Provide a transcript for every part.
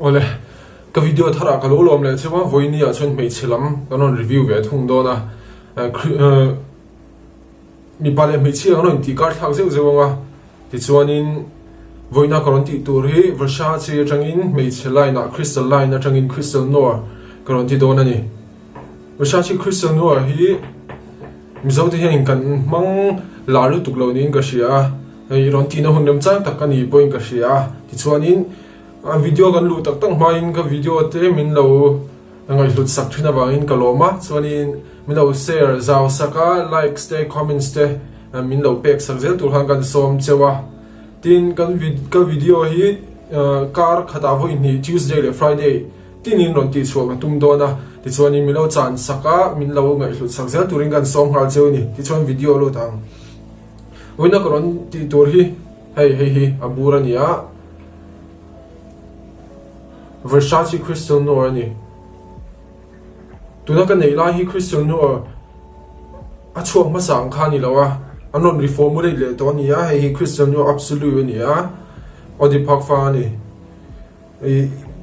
Awle, ka video tharah ka lo lawm leh cheu a, vawiini ah chuan hmeichhe lam kan rawn review ve thung dawn a, mipa leh hmeichhia kan rawn intih kar thlak zeuh zeuh ang a, tichuanin vawiina ka rawn tih tur hi Versace atangin hmeichhe line ah Crystal line atangin Crystal Noir ka rawn ti dawn a ni. Versace Crystal Noir hi Mizo te hianin kan hmang lar lutuk lo niin ka hria a, hei rawn tihna hun remchang tak a ni pawhin ka hria a, tichuanin a video kan luh tak tak hmain ka video te min lo ngaihhlut sak thin avangin ka lawm a, chuanin min lo share zau sak a, likes te comments te min lo pek sak zel tur khan kan sawm cheu a, tin kan ka video hi kar khatah vawi hnih Tuesday leh Friday Tinin rawn tihchhuah ka tum dawn a, tichuanin min lo chan sak a, min lo ngaihhlut sak zel turin kan sawm nghal cheu a ni. Tichuan video lut ang. Vawiina ka rawn tih tur hi hei hei hi a bur a ni a, Versace Crystal Noir a ni. Tuna ka neih lai hi Crystal Noir a chhuak hmasa ang kha a ni lo a, an rawn reformulate leh tawh a ni a, hei hi Crystal Noir Absolu a ni a, Eau de Parfum a ni.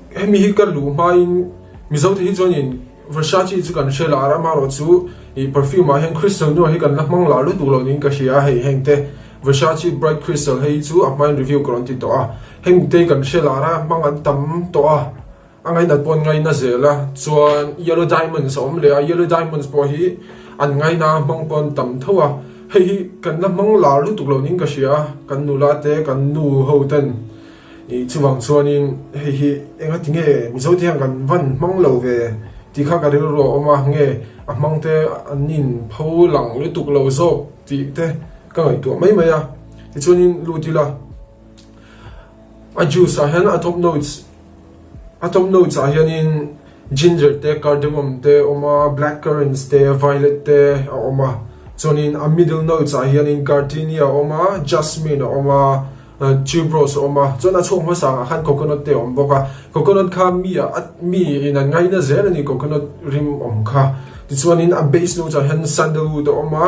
Hemi hi ka luh hmain Mizo te hi chuanin Versace chu kan hre lar a, amaherawhchu ih perfume ah hian Crystal Noir hi kan la hmang lar lutuk lo niin ka hria a, hei heng te Versace Bright Crystal hei chu a hmain review ka rawn ti tawh a, heng te kan hre lar a, hmang an tam tawh a, a ngainat pawh an ngaina zel a, chuan Yellow Diamonds a awm leh a, Yellow Diamonds pawh hi an ngaina hmang pawh an tam tho a, hei hi kan la hmang lar lutuk lo niin ka hria a, kan nula te kan nu ho ten. Ih chuvang chuanin hei hi enga ti nge Mizo te hian kan van hmang lo ve tih kha ka rilru a awm a, nge a hmang te an in pho lang lutuk lo zawk tih te ka ngaihtuah mai mai a. Tichuanin lut ila a juice ah hian a top notes a top notes ah hianin ginger te cardamom te a awm a black currants te violet te a awm a chuanin a middle notes ah hianin gardenia a awm a jasmine a awm a. Tuberose a awm a, chuan a chhuak hmasa angah khan coconut te a awm bawk a, coconut kha mi ah mi in an ngaina zel a ni coconut rim awm kha, tichuanin a base notes ah hian sandalwood a awm a,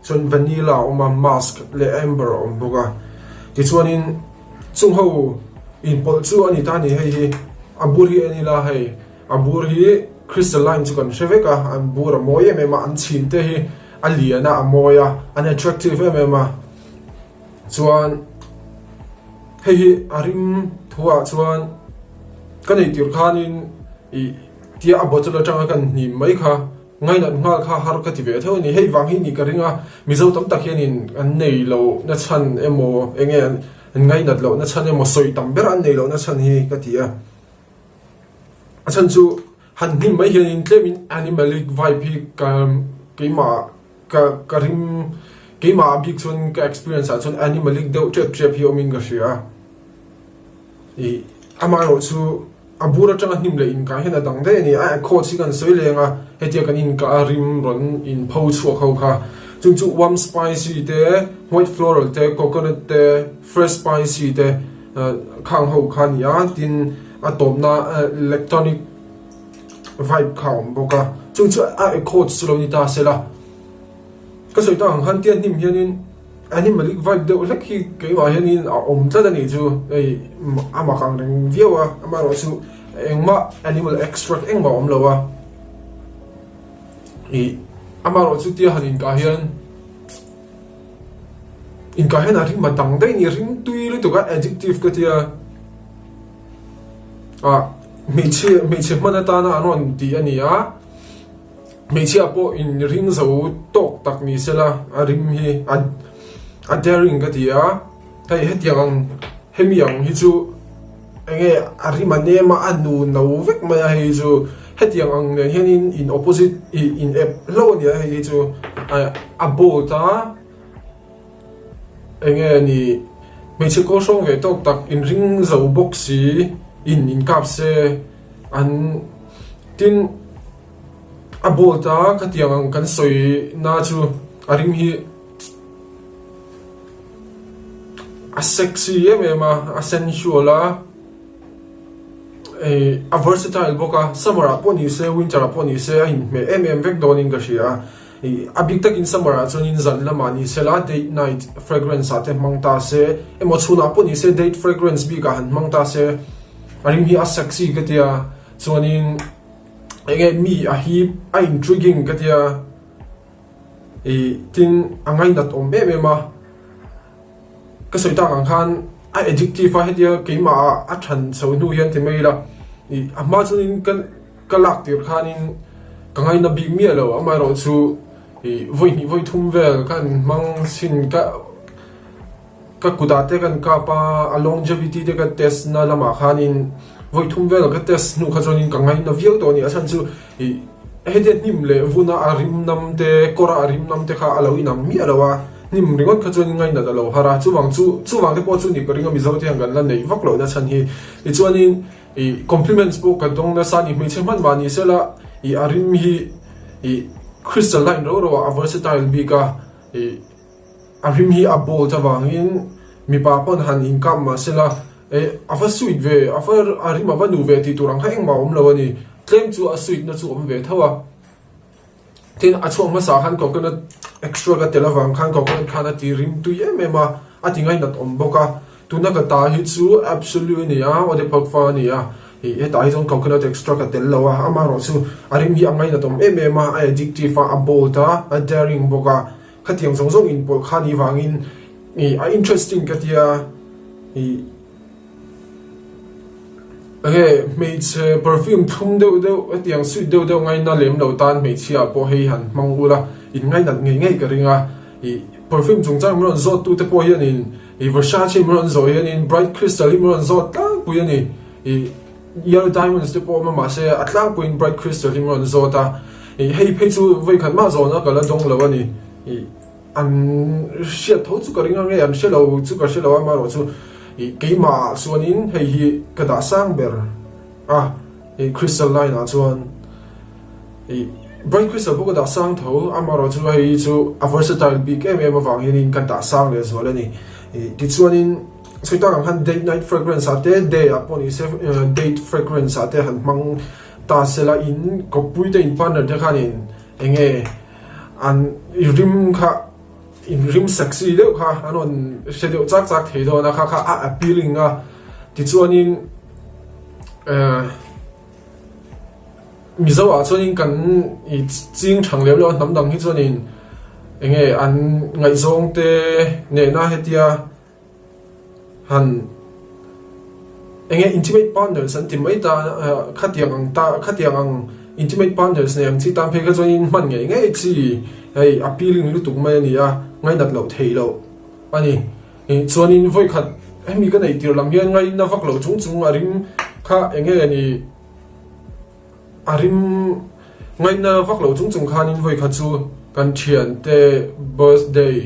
chuan vanilla a awm a, musk leh amber a awm bawk a, tichuanin chung ho inpawlh chu a ni ta a ni hei hi a bur hi en ila hei a bur hi crystalline chu kan hre vek a, an bur a mawi em em a, an chhin te hi a lian a a mawi a, an attractive em em a. Chuan hei hi a rim thuah chuan ka nei tir khanin ih tia a bottle atanga kan hnim mai kha ngainat nghal kha har ka ti ve tho a ni. Hei vang hi ni ka ring a, Mizo tam tak hianin an nei loh na chhan emaw eng nge an ngainat loh na chhan emaw sawi tam ber an nei loh na chhan hi ka ti a. A chhan chu han hnim mai hianin tlemin animalic vibe hi ka keimah Ka ka rim keimah ah bik chuan ka experience ah chuan animalic deuh tep tep hi awmin ka hria a. Ih amaherawh chu a bur atanga hnim leh inkah hian a dang daih a ni. A accords hi kan sawi leng a, hetia kan inkah a rim rawn in pho chhuak ho kha. Chung chu warm spicy te, white floral te, coconut te, fresh spicy te khang ho kha a ni a. Tin a tawpna lactonic vibe kha a awm bawk a, chung chu a accords chu lo ni ta sela, ka sawi tak ang khan tia hnim hianin animalic vibe deuh hlek hi keimah hianin a awm tlat a nih chu hei a mak ang reng viau a, amaherawh chu engmah animal extract engmah a awm lo a, ih amaherawh chu tia han inkah hian inkah hian a rim a dang daih a ni, rim tui lutuk a addictive ka tia. Ah hmeichhia hmeichhe hman atana an rawn tih a ni a, hmeichhia pawh in ring zo tawk tak ni sela a rim hi a a daring ka ti a, hei hetiang ang hemi ang hi chu eng nge a rim a nem a a nu no vek mai a hei chu hetiang ang nen hianin in opposite ih in ep hlauh a ni a hei hi chu a bold a. Enge ni hmeichhe kaw hrawng ve tawk tak inring zo bawk si in inkap se an tin a bolt a khatiang ang kan sawi na chu a ring hi a sexy em em a a sensual a eh a versatile bawk a summer ah pawh ni se winter ah pawh ni se a inhmeh em em vek dawnin ka hria a. A bik takin summer ah chuanin zan lamah ni sela date night fragrance ah te hmang ta se, emaw chhunah pawh ni se date fragrance bikah han hmang ta se. A rim hi a sexy ka tia chuanin eng nge mi a hip a intriguing ka tia ih tin a ngainat awm em em a ka sawi tak ang khan a addictive a hetia keimah ah a than chho hnu hian ti mai ila ih a hma chuanin ka ka lak tir khanin ka ngaina bik miah lo amaherawhchu ih vawi hnih vawi thum vel ka han hmang chhin ka. Ka kutah te kan kap a, a longevity te ka test na lamah khanin vawi thum vel ka test hnu kha chuanin ka ngaina viau tawh a ni. A chhan chu ih hetia hnim leh vuna a rim nam te, kawra a rim nam te kha a lo inang miah lo a, hnim ringawt kha chuanin ngainat a lo har a, chuvang chu chuvang te pawh chu ni ka ring a Mizo te hian kan la neih vak lohna chhan hi. Tichuanin ih compliments pawh ka dawng nasa a ni, hmeichhe hman mah ni sela ih a rim hi ih crystal line ro ro ah a versatile bik a ih. A rim hi a bold avangin mipa pawn han inkap mah sela eh a va sweet ve, a va a rim a va nu ve tih tur ang kha engmah a awm lo a ni. Tlem chu a sweet na chu awm ve tho a. Tin, a chhuak hmasa khan coconut extract a tel avang khan coconut khan a ti rim tui em em a, a ti ngainat awm bawk a. Tuna ka ta hi chu absolute a ni a, Odepak fa a ni a, ih hetah hi chuan coconut extract a tel lo a, amaherawhchu a rim hi a ngainat awm em em a, a addictive a, a bold a, a daring bawk a. Khatiang zawng zawng inpawlh kha ni vangin ih a interesting ka tia ih enge hmeichhe perfume thlum deuh deuh hetiang sweet deuh deuh ngaina lem lo tan hmeichhia pawh hei han hmang ula in ngainat ngei ngei ka ring a ih perfume chungchang min rawn zawt tu te pawh hianin ih Versace min rawn zawh hianin Bright Crystal hi min rawn zawt tlangpui a ni ih. Yellow Diamonds te pawh awm a mahse a tlangpuiin Bright Crystal hi min rawn zawt a, ih hei phei chu vawi khat mah zawhna ka la dawng lo a ni, ih an hriat tho chu ka ring a nge an hre lo chu ka hre lo a amaherawhchu ih keimah ah chuanin hei hi ka dah sang ber a, ih Crystal line ah chuan ih Bright Crystal pawh ka dah sang tho amaherawhchu hei hi chu a versatile bik em em avang hianin ka dah sang leh zual a ni, ih tichuanin. Sawi tak ang khan date night fragrance ah te day ah pawh ni se date fragrance ah te han hmang ta se la in kawppui te in partner te khan in eng nge an rim kha in rim sexy deuh kha an rawn hre deuh chak chak thei dawn a kha kha a appealing a tichuanin eh Mizo ah chuanin kan i ching thang lem lo a hnam dang hi chuanin eng nge an ngaihzawng te nehna hetia. Han eng nge intimate partners an ti mai ta khatiang ang ta khatiang ang intimate partners nei ang chi tan phei kha chuan in hman ngei ngei chi hei appealing lutuk mai a ni a ngainat loh theih loh a ni chuanin vawi khat hemi ka neih tir lam hian ngaina vak loh chung chung a ring kha eng nge ni a rim ngaina vak loh chung chung khanin vawi khat chu kan thiante birthday.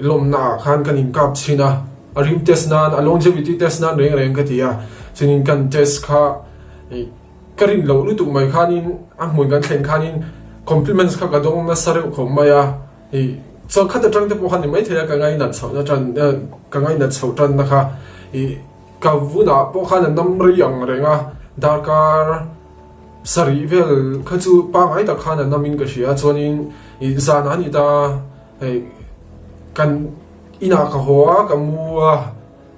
Lawmna ah khan kan inkap chhin a, a rim test nan, a longevity test nan reng reng ka ti a, chuanin kan test kha ka rin loh lutuk mai khanin a hmun kan thlen khanin compliments kha ka dawng nasa reuh khawp mai a, ih chuan khat atang te pawh khan ni maithei a ka ngainat chhoh na tan ka ngainat chhoh tan na kha ih ka vunah pawh khan a nam rei ang reng a, darkar sarih vel kha chu pangngai tak khan a namin ka hria chuanin ih zan a ni ta. Hei kan inah ka haw a, ka mu a,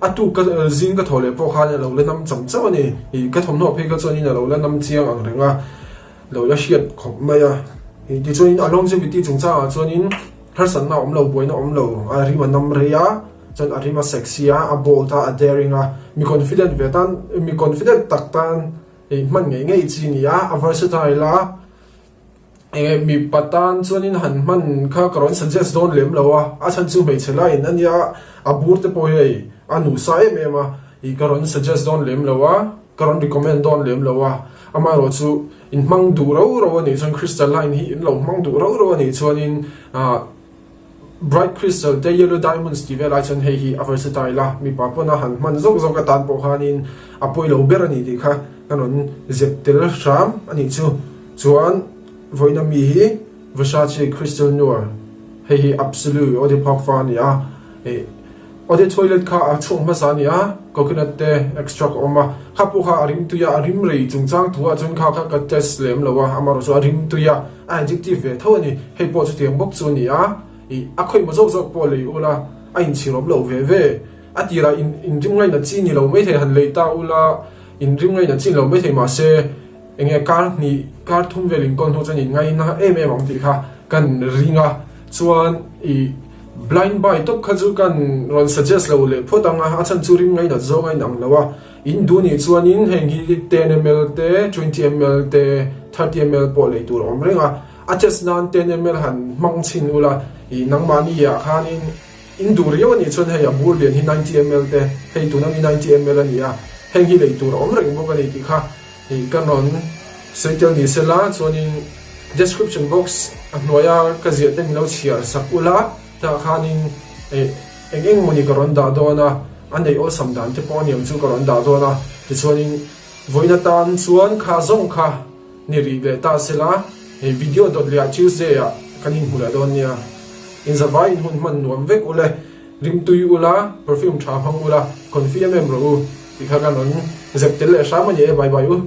a tuk ka zing ka thaw leh pawh khan a lo la nam cham chauh a ni. Ih ka thawmhnaw phei kha chuanin a lo la nam chiang ang reng a, lo la hriat khawp mai a. Ih tichuanin a longevity chungchangah chuanin harsatna a awm lo, buaina a awm lo, a rim a nam rei a, chuan a rim a sexy a, a bold a, a daring a, mi confident ve tan, mi confident tak tan ih hman ngei ngei chi a ni a, a versatile a. Enge mipa tan chuanin han hman kha ka rawn suggest dawn lem lo a, a chhan chu hmeichhe laiin a nia a bur te pawh hi hei a nusa em em a, ih ka rawn suggest dawn lem lo a, ka rawn recommend dawn lem lo a, amaherawh chu in hmang duh rau rau a nih chuan crystal line hi in lo hmang duh rau rau a nih chuanin ah Bright crystal te yellow diamonds tih vel ai chuan hei hi a versatile a, mipa pawn a han hman zawk zawk atan pawh khanin a pawi lo ber a ni tih kha ka rawn zep tel hram a nih chu. Chuan vawiina mi hi Versace Crystal Noir hei hi Absolu Eau de Parfum a ni a, ih Eau de Toilette kha a chhung hmasa a ni a, coconut te extract a awm a, kha pawh kha a rim tui a, a rim rei chungchang thu ah chuan kha kha ka test lem lo a, amaherawhchu a rim tui a. A addictive ve tho a ni. Hei pawh chutiang bawk chu a ni a, ih a khawih zawk zawk pawh lei ula a inchhirawm loh ve ve. A tirah in inrim ngaihna chi ni lo maithei han lei ta ula. In rim ngaina chin lo maithei mahse enge kar hnih kar thum vel inkawl hnu chuan in ngaina em em ang tih kha kan ring a chuan ih blind buy tawp kha chu kan rawn suggest lo leh phawt ang a a chhan chu rim ngainat zawng a inang lo a in duh nih chuanin heng hi 10 ml te 20 ml te 30 ml pawh lei tur a awm reng a a test nan 10 ml han hmang chhin ula ih nangmahni ah khanin In duh riau a nih chuan hei a bur lian hi 90 ml te, hei tuna mi 90 ml a ni a, heng hi lei tur a awm reng bawk a ni tih kha ih ka rawn sawi tel ni sela chuanin description box a hnuaia ka ziah te min lo chhiar sak ula tah khanin ih eng eng mawni ka rawn dah dawn a, a neih awlsam dan te pawh a niang chu ka rawn dah dawn a, tichuanin vawiin atan chuan kha zawng kha ni rih leh ta sela hei video dawt leh ah Tuesday ah kan inhmu leh dawn nia. Inzavai in hun hman nuam vek ule, rimtui ula, perfume tha hmang ula, confi em em rawh u tih kha kan rawn zep tel leh hram a ni e, bye bye u.